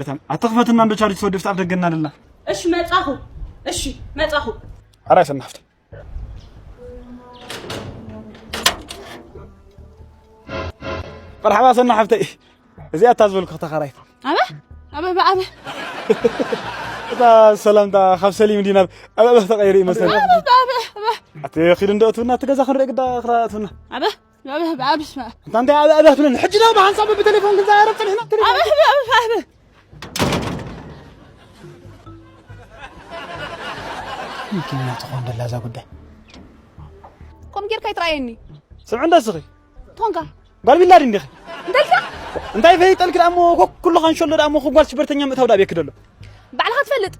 በጣም ኣተኽፈትና እንዶ ቻርጅ ተወዲ ፍጣብ ደገና ኣለና። እሺ መጻኹ። እሺ መጻኹ። ኣራይ ሰናፍት። መርሓባ ሰናሓፍተይ። እዚኣ እታ ዝበልኩ ተኻራይት። ኣበ ኣበ ኣበ። እታ ሰላምታ ካብ ሰሊም ዲና ኣብ ኣበ ተቐይሩ ይመስል። ኣበ ኣበ ኣበ። ኣቲ ኺድ እንዶ እትውና እቲ ገዛ ክንርኢ ግዳ ክራ እትውና። ኣበ ኣበ ኣበ ስማ። እንታ እንታይ ኣበ ኣበ ትብለኒ? ሕጂ ዶ ብሓንሳብ ብቴሌፎን ክንዛረብ ጸኒሕና? ቴሌፎን። ኣበ ኣበ ኣበ ኣበ። ምኪንያ ትኾን ደላ እዛ ጉዳይ። ኮም ጌርካ ይትረኣየኒ። ስምዒ እንዳ እስኺ። ትኾንካ። ጓል ቢላድ እንዲኺ። እንታይ ኢልካ? እንታይ ፈይጠልክ ደኣ እሞ ኮ-፣ ኩሉ ኻንሸሎ ደኣ እሞ ኮ ጓል ሽበርተኛ ምእታው ደኣ ቤክ ደሎ። ባዕልኻ ትፈልጥ።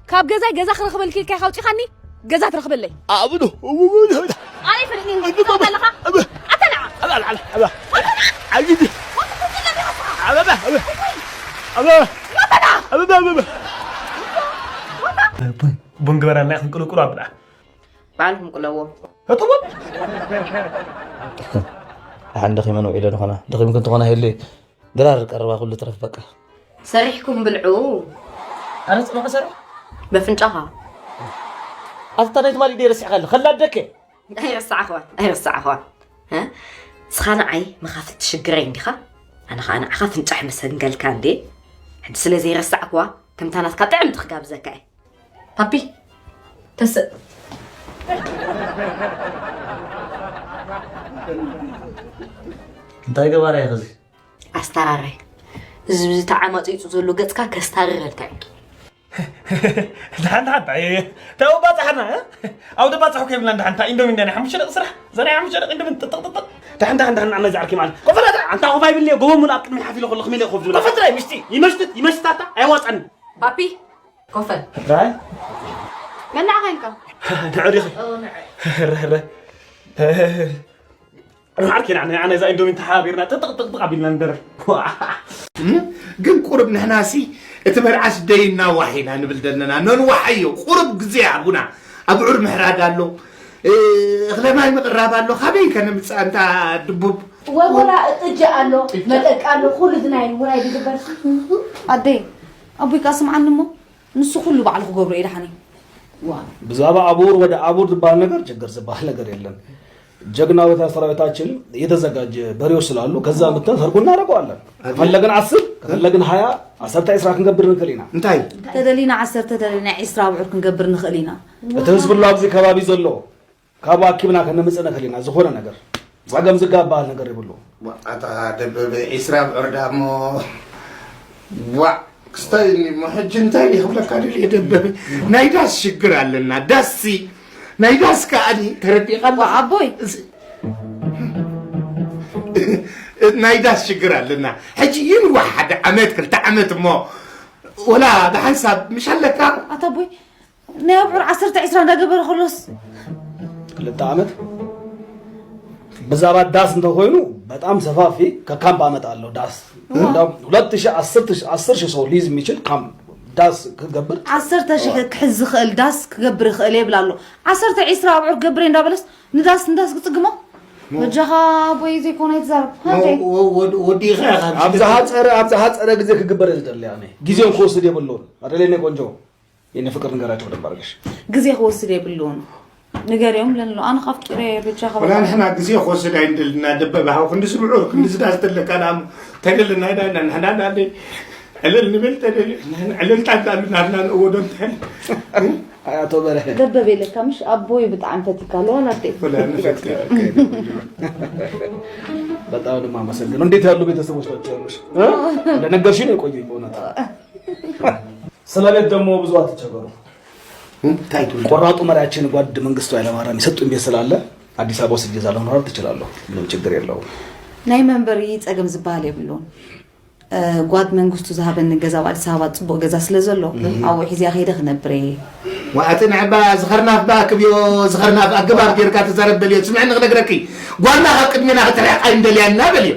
ካብ ገዛይ ገዛ ክረኽበልኪ ኢልካ ኢኻ ኣውጺኻኒ፣ ገዛ ትረኽበለይ። ኣብዶ። ኣነ ይፈልጥኒ። ኣበ። ትፈልጥ ኣለኻ? ኣበ። ኣታ ንዓ። ኣበ፣ ኣበ፣ ኣበ። ኣበ። ኣበ፣ ኣበ። ኣበ። ኣበ፣ ኣበ፣ ኣበ። ቡን፣ ቡን ግበራልና፣ ክንቅልቅሉ ኣብላ። ባዕልኹም ቅለዎ። እትቡን? ደሓን ደኺመን ውዒለን ኾና። ደኺምክን ትኾና የለ። ድራር ቀረባ ኩሉ ትረፍ በቃ። ሰሪሕኩም ብልዑ። ኣነ ጽባሕ ሰሪሕ? በፍንጫኻ። ኣታ ናይ ትማሊ ደይ ረሲዕካ ኣለ። ከላደከ? ኣይረሳዕኽዋን፣ ኣይረሳዕኽዋን። እ? ንስኻ ንዓይ መኻፍት ትሽግረይ እንዲኻ? ኣነ ኸኣ ንዓኻ ፍንጫሕ መሰንገልካ እንዴ? ሕጂ ስለ ዘይረሳዕክዋ፣ ከምታ ናትካ ጥዕምቲ ክጋብዘካ እየ። ፓፒ፣ ተስእ። እንታይ ገባር እያ ኸዚ? ኣስተራራይ። እዚ ብዚ ተዓማጺጹ ዘሎ ገጽካ ከስታርረልካ እዩ። ደሓን፣ ደሓን፣ ኣየ፣ ተው ባጽሓና፣ እ? ኣብ ደባጽሑ ከይብልና ደሓን፣ እንታይ ኢንዶሚ እንዳ ናይ ሓሙሽተ ደቂ ስራሕ፣ እዛ ናይ ሓሙሽተ ደቂ ኢንዶሚ ጥጥቕ፣ ጥጥቕ። ደሓን፣ ደሓን፣ ደሓን፣ ኣነ ዝዓርኪ ማለት። ኮፈ ትራይ፣ ኣንታ ኮፍ ኣይብልኒ፣ ጎቦ ሙሉ ኣብ ቅድሚ ሓፍ ኢለ ከሎ ከመይ ኢለ ኮፍ ዝብል? ኮፈ ትራይ፣ ምሽቲ። ይመሽትት፣ ይመሽትት፣ ኣታ፣ ኣያዋጻኒ። ፓፒ፣ ኮፈ። ትራይ? መናዕ ኸይንካ? ንዕሪኺ። ኦ፣ ንዕ። ረ፣ ረ። ንዓርኪ ንዓና፣ ንዓና እዛ ኢንዶሚ ተሓባቢርና ጥጥቕ ጥጥቕ ኣቢልና ንደርፍ። እም፣ ግን ቁሩብ ንሕናሲ እቲ መርዓስ ደይና ዋሕ ኢና ንብል ዘለና። ነንዋሓዮ፣ ቁሩብ ግዜ ሃቡና። ኣብዑር ምሕራድ ኣሎ፣ እ፣ እኽለ ማይ ምቕራብ ኣሎ። ካበይ ከነምጽእ ኣንታ ድቡብ? ወጎራ እጥጃ ኣሎ፣ መጠቃ ኣሎ፣ ኩሉ እዚ ናይ ውራይ ዝግበር። ኣደይ፣ ኣቦይ ከኣ ስምዓኒ እሞ፣ ንሱ ኩሉ ባዕሉ ክገብሮ እዩ ደሓነይ። ዋ። ብዛዕባ ኣቡር ወደ ኣቡር ዝበሃል ነገር ችግር ዝበሃል ነገር የለን። ጀግናው የኤርትራ ሰራዊታችን የተዘጋጀ በሬዎች ስላሉ ከዛ መተን ሰርጎ እናደርገዋለን። ከፈለግን ዓስር፣ ከፈለግን ሃያ፣ ዓሰርተ ዒስራ ክንገብር ንኽእል ኢና። እንታይ? ተደሊና ዓሰርተ፣ ተደሊና ዒስራ ኣብዑር ክንገብር ንኽእል ኢና። እቲ ህዝቢ ኣሎ ኣብዚ ከባቢ ዘሎ፣ ካብ ኣኪብና ከነምጽእ ንኽእል ኢና። ዝኾነ ነገር ጸገም ዝጋባሃል ነገር የብሉ። ዋ፣ ኣታ ደበበ፣ ዒስራ ኣብዑር ደኣ እሞ፣ ዋዕ፣ ክስታይ እሞ፣ ሕጂ እንታይ እየ ክብለካ ደልየ ደበበ? ናይ ዳስ ሽግር ኣለና። ዳስሲ፣ ናይ ዳስ ከኣ እኒ ተረዲእካ ኣለኻ? ዋ፣ ኣቦይ። እዚ፣ ናይ ዳስ ሽግር ኣለና። ሕጂ ይንዋሕ ሓደ ዓመት፣ ክልተ ዓመት እሞ፣ ወላ ብሓንሳብ ምሽ ኣለካ? ኣታ ኣቦይ፣ ናይ ኣብዑር ዓሰርተ ዒስራ እንዳገበረ ከሎስ? ክልተ ዓመት ብዛዕባ ዳስ እንተኾይኑ በጣም ሰፋፊ ከካምፕ ኣመጣ ኣለዉ። ዳስ እዋ። እንዳውም ሁለት ሺህ፣ ዓሰርተ ሺህ፣ ዓሰርተ ሺህ ሰው ሊዝ የሚችል ካምፕ ዳስ ክገብር ዓሰርተ ሺህ እዋ። ክሕዝ ዝኽእል ዳስ ክገብር ይኽእል እየ ይብል ኣሎ። ዓሰርተ ዒስራ ኣብዑር ክገብር እየ እንዳበለስ ንዳስ፣ ንዳስ ክጽግሞ? ሞ- በጃኻ ኣቦይ ዘይኮነ ኣይትዛረብ። ሞ- ሃብተይ። ወ- ወ- ወዲኻ ኢኻ ኣብዚ ኣብዚ ዝሓጸረ፣ ኣብዚ ሓጸረ ግዜ ክግበር እየ ዝደሊ ኣነ። ግዜን ክወስድ የብሉን። ኣደለይነ ቆንጆ። የኔ ፍቅር ንገራቸው በደንብ አድርገሽ። ግዜ ክወስድ የብሉን። ንገሪኦም ለሎ ኣነ ካፍጥረ በጃ ወላ ንሕና ግዜ ክወስድ ኣይንደልና ደበ ባሃው ክንዲ ስምዑ ክንዲ ዝዳስ ተለካ ዳም ተደልና ኢዳ ኢና ንሕና ዳንዴ ዕልል ንብል ተደል ዕልል ጣጣ ናትና ንእወዶ እንታይ ኣቶ በረሀ ደበበ ኢለካ ምሽ ኣቦይ ብጣዕሚ ፈቲካ ኣለዋ ናተይ ወላ ንፈትካ በጣም ነው የማመሰግነው። እንዴት ያሉ ቤተሰቦች ናቸው ያሉሽ? እ? እንደነገርሽኝ ነው የቆየኝ በእውነት። ስለ ቤት ደግሞ ብዙ አትቸገሩ። እንታይ ትብል? ቆራጡ መሪያችን ጓድ መንግስቱ ኃይለማርያም የሰጡን ቤት ስላለ አዲስ አበባ ውስጥ እገዛለሁ መኖር ትችላለሁ። ምንም ችግር የለውም። ናይ መንበሪ ጸገም ዝበሃል የብሉን። እ፣ ጓድ መንግስቱ ዝሃበኒ ገዛ ኣብ ኣዲስ ኣበባ ጽቡቕ ገዛ ስለ ዘሎ፣ እህ። ኣብኡ ሒዝያ ከይደ ክነብር እየ። ዋእቲ ንዕባ ዝኸርናፍ ባ ክብዮ፣ ዝኸርናፍ ኣገባብ ጌርካ ተዛረብ በልዮ። ስምዕኒ ክነግረኪ፣ ጓልና ካብ ቅድሜና ክትርሕቕ ኣይንደልያና በልዮ።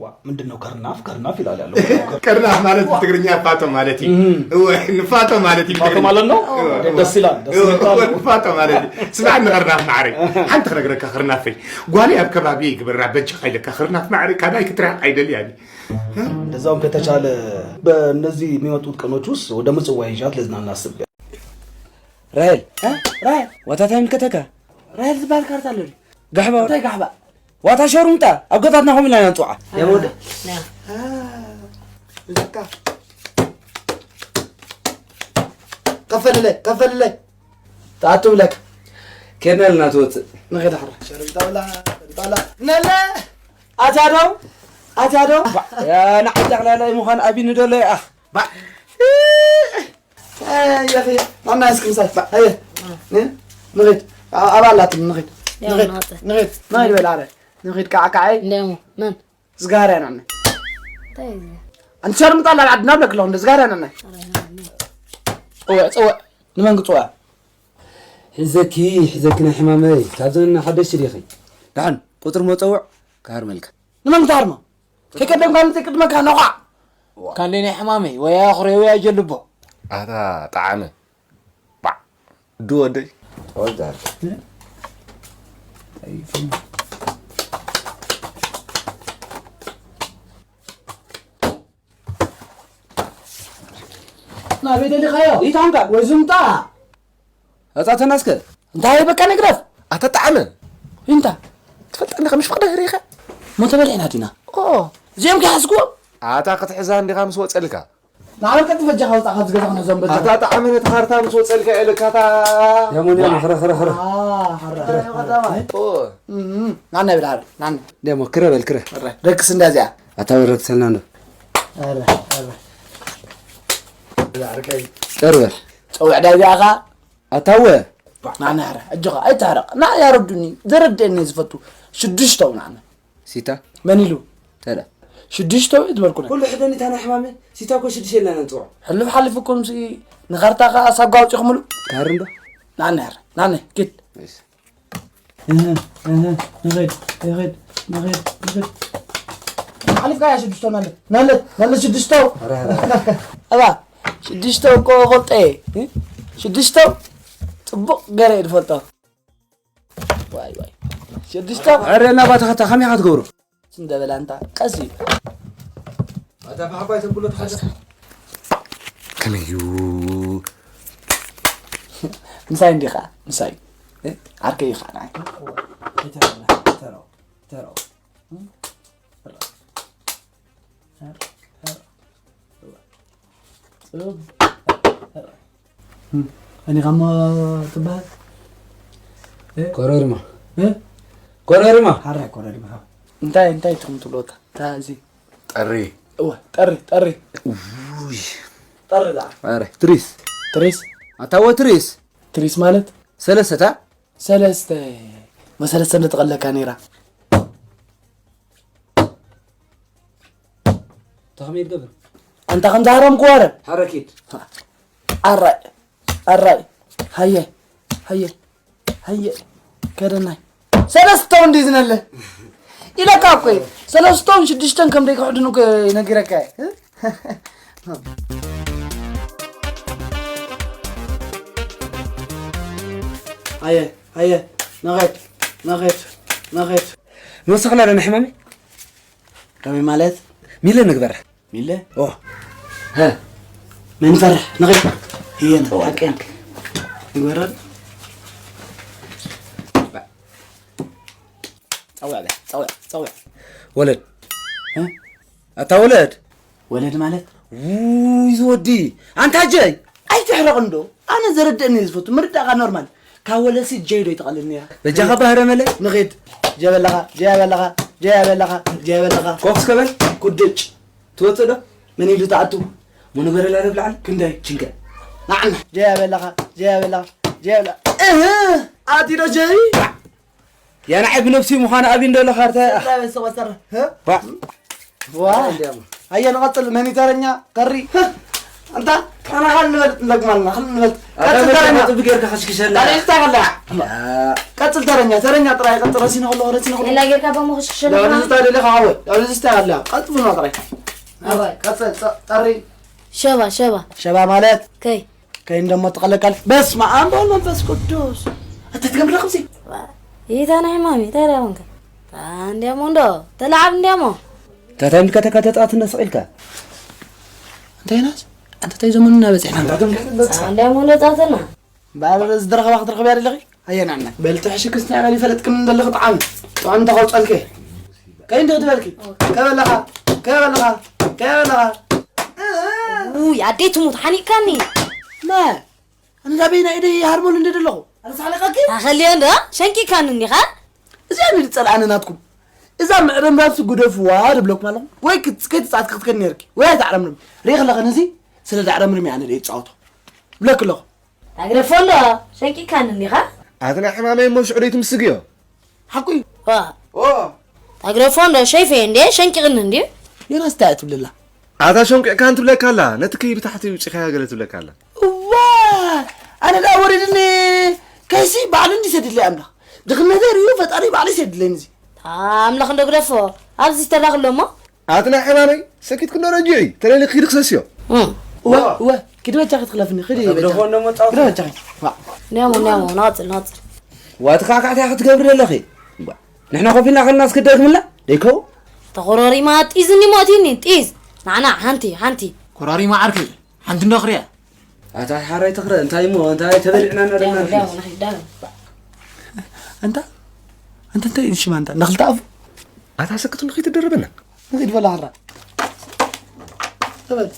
ዋ፣ ምንድን ነው ከርናፍ? ከርናፍ ይላል ያለው። ከርናፍ ማለት ትግርኛ ፋቶ ማለት እዩ። እህ። እወ፣ ንፋቶ ማለት እዩ ፋቶ ትግርኛ። ማለት ነው? እወ፣ ደስ ይላል፣ ደስ እወ፣ ይላል። እወ፣ ንፋቶ ማለት እዩ። ስምዓኒ ከርናፍ ማዕረይ። ሓንቲ ክነግረካ ከርናፈይ። ጓለይ ኣብ ከባቢ ይግበራ በጃኻ ኢለካ ከርናፍ ማዕረይ ካባይ ክትርሕቕ ኣይደልያን እየ። እንደዛውም ከተቻለ በእነዚህ የሚመጡት ቀኖች ውስጥ ወደ ምጽዋ ይዣት ልዝናና አስቤያለሁ። ራሄል፣ እ? ራሄል፣ ዋታ ታይም ከተካ? ራሄል ዝበሃል ካርታ ኣሎ ድዩ? ጋሕባ። እንታይ ጋሕባ? ዋታ ሸሩምጣ፣ ኣብ ገዛትና ኾም ኢልና ኢና ንጽውዓ። ያ ወደ። ና። አ፣ ብዛካ። ከፈልለይ፣ ከፈልለይ። ተኣቱ ብለካ። ኬድና ኣለና ትወፅእ። ንኸይድ ሓራ። ሸሩምጣ ብላ፣ ሸሩምጣ ብላ። ነለ! ኣትያዶ? ኣትያዶ? ያ ንዓይ ጠቕላላይ ምዃን ኣቢኒ ደሎ ይኣኽ። ባ። ኣይ፣ ያኺ፣ ናና እስኪ ምሳይ። ባ፣ ሃየ። እ? ንኺድ። ኣ-፣ ኣባላት ንኺድ። ያው ንኺድ። ናተ። ንኺድ። ናይ በል ኣረ። ንኺድ፣ ካዓ፣ ካዓይ። እንደሞ፣ መን? ዝጋርያ ናና። እንታይ እዩ እዚ? ኣንቲ ሸርምጣ ኣላ ዓድና ብለክ ኣለኹ፣ እንደ ዝጋርያ ናና። ኣረ፣ ናና። ጽውዕ፣ ጽውዕ። ንመን ክጽውዕ? ሒዘኪ፣ ሒዘኪ ናይ ሕማመይ። ካብዘን ሓደሽቲ ዲኺ? ደሓን፣ ቁጽሪ መጸውዕ ክሃርመልካ። ንመን ክትሃርሞ? ከይቀደምካ ነቲ ቅድመካ ነዃዕ። ካለይ ናይ ሕማመይ፣ ወይ ኣኹርየ ወይ ኣጀልቦ። ኣታ ጠዓመ። ባዕ። ዱ ወደይ። ተወዳር። ናበይ ደሊኻዮ? ኢታንካ? ወይ ዝምጣ? ኣጻተና እስከ። እንታይ በቃ ንግረፍ። ኣታ ጠዓመ። እንታ? ትፈልጠኒ ከም ሽፍቕዳ ሪኢኻ? ሞ ተበሊዕና ዲና? ኦ። እዚኦም ከይሓዝኩዎም? ኣታ ክትሕዛ እንዲኻ ምስ ወጸልካ። ንዓመት ቀልጢፍ በጃኻ ውጻእ ካብዚ ገዛ ክነዞም በጃኻ። ኣታ ጠዓመ ነቲ ካርታ ምስ ወጸልካ ኢለካ ኣታ። ያሞን ያሞ፣ ኽረ፣ ኽረ፣ ኽረ። ኣ፣ ኽረ፣ ኽረ፣ ኽረ። ኦ። እም፣ ናና ይብል ዓረ፣ ናና። ደሞ ክረ በል፣ ክረ። ኽረ። ረክስ እንዳ እዚኣ። ኣታ ወይ ረክሰልና እንዶ። ኧረ፣ ኧረ። ጠር በል። ጸውዕ ዳይ ቢኣኻ? ኣታወ። ናና ሐረ፣ ኣጆኻ፣ ኣይትሕረቕ። ና ያረዱኒ፣ ዘረድአኒ ዝፈቱ። ሽዱሽተው ናና። ሲታ? መን ኢሉ? ተዳ። ሽዱሽተው እዩ ዝበልኩ። ኩሉ ሕደኒ፣ እታ ናይ ሕማመ፣ ሲታ እኮ ሽዱሽተ ኢልና ኢና ንጽውዖ። ሕሉፍ ሓሊፉ እኮ፣ ምስ ንኻርታ ኸኣ ሳጓ ኣውጺኹምሉ? ካር እንዶ? ናና ሐረ፣ ናና፣ ኪድ። እሺ። እህ፣ እህ፣ ንኸይድ፣ ንኸይድ፣ ንኸይድ፣ ንኸይድ። ሓሊፍካያ ሽዱሽተው ናለ፣ ናለ፣ ናለ ሽዱሽተው። ኧረ፣ ኧረ። እባ፣ ሽዱሽተው እኮ ፈልጦ እየ። እ? ሽዱሽተው ጽቡቕ ገይረ እየ ዝፈልጦ። ዋይ፣ ዋይ። ሽዱሽተው። ኧረ፣ ናባትኻ እታ ከመይ ኢኻ ትገብሮ? ስንደበላ እንታ፣ ቀስ ኢሉ። ኣታ ብዓባይ ተንብሎ ተሓዛ። ከመይ እዩ? ምሳይ እንዲኻ፣ ምሳይ። እ? ዓርከይ ኢኻ ንዓይ። ተረው፣ ተረው፣ ተረው። እ? ተረው፣ ተረው። ጽብ-፣ እም፣ እኔ ኻሞ ትበሃል? እ? ኮረሪማ። እ? ኮረሪማ። ሓራይ ኮረሪማ። እንታይ፣ እንታይ ትኹም ትብሎ እታ፣ እታ እዚ? ጠሪ። እወ፣ ጠሪ፣ ጠሪ። ውይ። ጠሪ ደኣ። ኧረ፣ ትሪስ። ትሪስ? ኣታ ወ ትሪስ? ትሪስ ማለት? ሰለስተ። ሰለስተ። መሰለስተ እንደ ተቐለካ ነይራ። ተኸመይ ትገብር? ኣንታ ከም ዝሃረምኩ ወረ። ሓረኪት። ኣራይ፣ ኣራይ። ሃየ፣ ሃየ፣ ሃየ። ከደናይ። ሰለስተውን እንዲ ዝነለ። ኢለካ እኮ እየ። ሰለስተውን ሽዱሽተን ከም ደይክሕድኑ እኮ ነጊረካ እየ። ሃየ፣ ሃየ። ንኸድ፣ ንኸድ፣ ንኸድ። ንወስኽ ለለ ንሕመሚ? ከመይ ማለት? ሚለ ንግበር። ሚለ? ኦ። ሀ። መን ይፈርሕ? ንኸድ። ህየን፣ ኦ። ሓቀን። ንግበረን። ጸውዕ በል፣ ጸውዕ፣ ጸውዕ። ወለድ። እ? ኣታ ወለድ። ወለድ ማለት? ውይ፣ ዝወዲ። ኣንታ ጀይ፣ ኣይትሕረቕ እንዶ። ኣነ ዘረድአኒ ዝፈቱ። ምርዳእካ ኖርማል። ካብ ወለሲ ጀይ ዶ ይተቐልል ነይራ? በጃኻ ባህረ መለ። ንኺድ። ጀበለኻ፣ ጀበለኻ፣ ጀበለኻ፣ ጀበለኻ። ኮፍ እስከ በል። ኩድጭ። ትወጽእ ዶ? መን ኢሉ ትኣቱ? መን በረላ ንብላዕል? ክንደይ? ችንገ። ናዕና። ጀበለኻ፣ ጀበለኻ፣ ጀበለ-፣ እህ! ኣቲ ዶ ጀይ? ያ ንዓይ ብነብሲ ምዃን ኣብ እንዶ ለኻርተ። ሰራ በል፣ ሰራ፣ ሰራ። ህ? ባ። ዋ። ኣየ፣ ንቐጽል። መን እዩ ተረኛ? ከሪ። ህ! ኣንታ፣ ኣና ኻል ንበልጥ ንለግማልና፣ ኻል ንበልጥ። ኣታ ቀጽል ተረኛ። ጽቡቅ ጌርካ ከሽክሸልና። ታዲያ እንታይ ከላ? ያ። ቀጽል ተረኛ፣ ተረኛ ጥራይ ቀጽል። ረሲና ከሎ፣ ረሲና ከሎ። ሌላ ጌርካ በሞ ከሽክሸልና። ዳውሪ ዝታ ደለ ኻወ። ዳውሪ ዝታ ያላ። ቀጽል ነው ጥራይ። ኣባይ። ቀጽል፣ ጠ-፣ ጠሪ። ሸባ፣ ሸባ። ሸባ ማለት? ከይ። ከይን ደሞ ተቐለቃል። በስመ ኣብ ወወልድ ወመንፈስ ቅዱስ። ኣታ ትገብር ዲኻ ከምዚ? ይታ ናይ ሕማሚ፣ እንታይ ደኣ ኮንካ? ታ እንዲያሞ እንዶ፣ ተላዓብ እንዲያሞ። ታታይ ምልከተካ ተጻወት እንዳ ስቕ ኢልካ። እንታይ ናስ? ኣንተ ታይ ዘመኑ እናበጽሕና። እንዳ መለጻትና። ባለ ዝደረኸባ ክትረኽብ ያደለኺ ኣየናና። በልቲ ሕሽክስ እንታይ በል ይፈለጥክን እንደለኺ ጣዕም። ጥዑም ተኸውጸልኪ። ከይ እንደ ክትበልኪ። ከበለኻ። ከበለኻ። ከበለኻ። ውይ ኣደይ ትሙት ሓኒቕካኒ። መ ኣንዳ በይና ኢደይ ሃርሞን እንደ ደለኹ። ኣንሳለቀኪ። ታኸልዮ እንዶ ሸንቂካኒ እንዲኻ። እዚኣ ንድጸልኣነ ናትኩም። እዛ ምዕረምራምሲ ጉደፍዋ ድብለኩም ኣለኹ። ወይ ክትስከይ ትጻት ክትከን ነርኪ። ወይ ኣይተዕረምርም። ሪኽ ለኸን እዚ ስለ ዳዕረምርም ያነ ደይ ጻውቶ። ብለክ ኣለኹ። ታግረፎ እንዶ ሸንቂካኒ እንዲኻ። ኣትና ሕማመይ እሞ ሽዑ ደይ ትምስግዮ። ሓቁ እዩ። ዋ ኦ ታግረፎ እንዶ ሸይፈ እንዴ ሸንቂቕኒ እንዲ። ዮናስ እንታይ ትብልላ? ኣታ ሸንቂቕካ እንትብለካ ኣላ ነቲ ከይ ብታሕቲ ውፂኻያ ገለ ትብለካ ኣላ። እዋ ኣነ ዳ ወሪድኒ። ከይሲ ባዕሉ እንዲ ሰድለይ ኣምላኽ። ድኽነተይ ርዩ ፈጣሪ ባዕሉ ይሰድለኒ እዚ። ኣምላኽ እንዶ ግደፎ። ኣብዚ ተዳኽሎ እሞ። ኣትና ሕማመይ ሰኪት ክንዶ ረጅዒ ተለሊ ክዲ ክሰስዮ። እወ እወ ኪዲ በጃኺ ትኽለፍኒ ኪዲ በጃኺ። ኪዲ በጃኺ። ዋ። ኒያሞ ኒያሞ ናጽል ናጽል። ዋቲ ካዕካዕቲ ክትገብሪ ዘለኺ። ንሕና ኮፍ ኢልና ከለና እስኪ ደግምላ ደይከው። ተኾሮሪማ ጢዝ እንዲ ሞእቲኒ ጢዝ። ናዕና ሓንቲ ሓንቲ። ኮራሪማ ዓርከይ ሓንቲ እንዶ ክሪያ። ኣታ ሓራይ ተኽረ እንታይ እሞ እንታይ ተበሊዕና እና ደና ንሕና። እንታ እንታ እንታይ ሽማ እንታ ንኽልተ ኣፉ። ኣታ ሰክቱ ንኸይትደረበና። ንኺድ በላ ሓራ። ተበል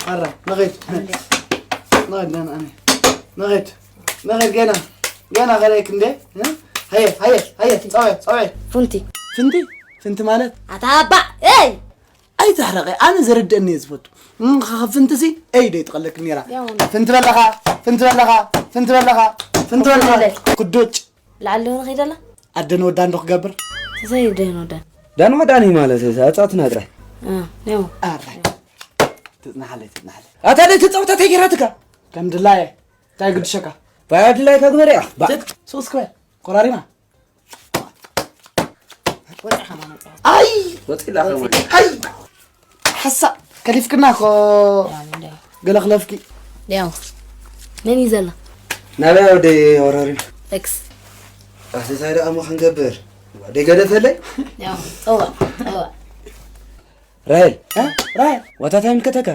ሓራ ንኺድ። ንኺድ ገና ኣነ ንኺድ ንኺድ ገና ገና ከለይክ እንዴ። ሃየ ሃየ ሃየ ጸውዒ ጸውዒ። ፉንቲ ፍንቲ ፍንቲ ማለት ኣታ ኣባ ኤይ ኣይተሕረቐ ኣነ ዘረድአኒ እየ ዝፈቱ። እም፣ ኸ- ፍንትሲ ኤይ ደይ ትቐለክኒ ነራ። ፍንቲ በለኻ ፍንቲ በለኻ ፍንቲ በለኻ ፍንቲ በለኻ። ኩዶጭ ላዕሊ ዶ ንኸይደላ። ኣደን ወዳን ዶ ክገብር? ተሰይ ደን ወዳን። ዳን ወዳኒ ማለት እዩ ኣጻውትና ጥራይ። እ፣ ኔሞ። ኣራይ ትጽናሓለይ ትጽናሓለይ። ኣታ ደይ ተጻውታ ተይ ጌራትካ። ከም ድላየ እንታይ ግድሸካ? ባያ ድላይካ ግበር እያ። ባ- ሶስት ክበል ኮራሪማ። ኣይ ወጺላ ከመ ኣይ ሓሳብ ከሊፍክና ኮ ገለ ክለፍኪ። ያው መን እዩ ዘሎ? ናበይ ወደ ወራሪ። ኤክስ ኣስታይ ደኣ ሞ ክንገብር። ደይ ገደፈለይ። ያው ጸዋ ጸዋ። ራይል እ? ራይ ዋታታይ ምልከተካ።